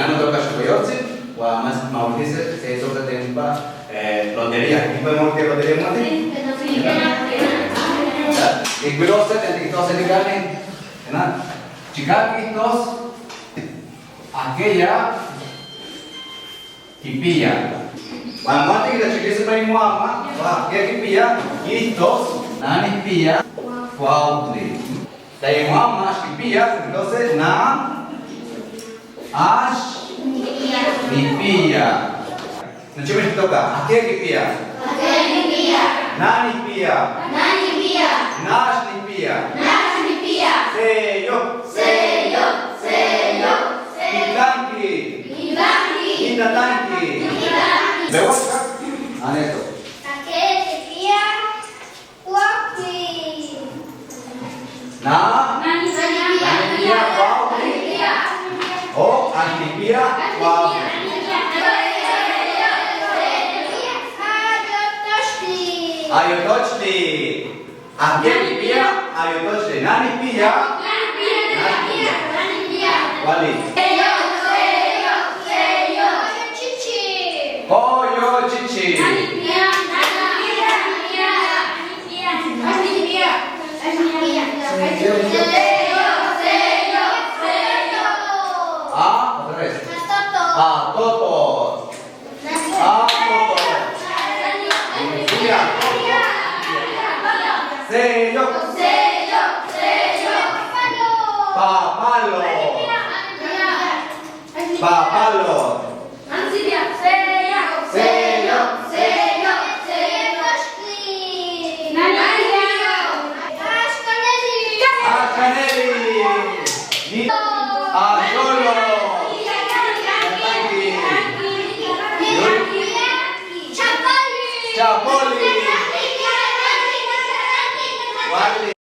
Na notoca Xocoyotzin, huan más mahuiltise se toca tempa lotería. ¿Quién puede mover lotería monte? Ijcuilose, tlen tikani, ¿verdad? Chikakihtos, aquella kipiya. Huan monte quitachilise pa imoama, huan aquella kipiya, quihtos, na nijpiya, cuautli. Tla imoama ax kipiya, entonces na, ax, nijpiya. Nochima xiktoca, aquella kipiya. Na nijpiya. Na ax nijpiya. Seyo. Itlanqui. Itlatlanqui. Behuasca. Aneto. Na. Nijpiya cuautli. O ax nijpiya cuautli. Ayotochtli. Aquella kipiya ayotochtli. Na nijpiya. Cuali. Coyochichi. A, otra vez. A Toto. A Toto. Sello. Papalo. Papalo. Sello. Acanelli. Ni. Axolo. Chapoli. Cuali.